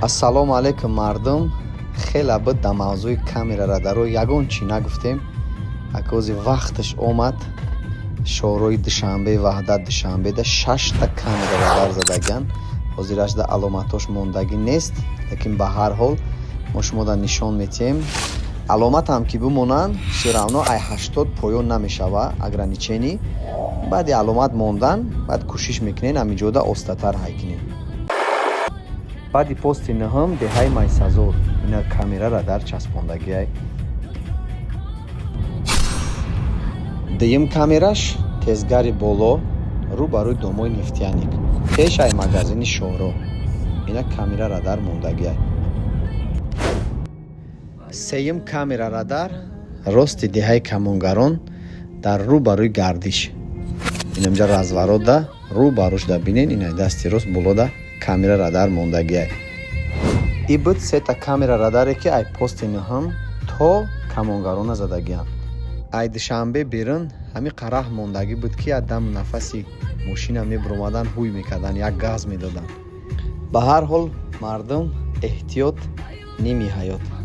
Ассалому алайкум, мардум. Хеле буд, дар мавзӯи камера радаро ягон чӣ нагуфтем. Акози вақташ омад. Шоҳрои Душанбе, Ваҳдат, Душанбеда шашта камера радар задагиан. Ҳозирашда аломатош мондагӣ нест, лекин ба ҳар ҳол мо шумода нишон метиҳем. Аломатам ки бимонанд, всё равно ай 80 поён намешава ограничение. Баъди аломат мондан, баъд кӯшиш мекунен ҳамиҷода остатар ҳай кунем. Баъди пости нӯҳум, деҳаи Майсазор, ина камера радар часпондагиай. Дуюм камераш тезгари боло, рӯ ба рӯи домои Нефтяник, пешаи магазини Шоҳро, ина камера радар мондагиай. Сеюм камера радар рости деҳаи Камонгарон, дар рӯ ба рӯи гардиш, инамҷа разворотда рӯ ба рӯшда бинен, ина дасти рост болода камера радар мондагиай. И буд сета камера радаре, ки ай пости нӯҳум то Камонгарона задагианд. Ай Душанбе берун ҳамин қараҳ мондагӣ буд, ки дам нафаси мошина мебуромадан, ҳуй мекардан, як газ медоданд. Ба ҳар ҳол, мардум, эҳтиёт ними ҳаёт.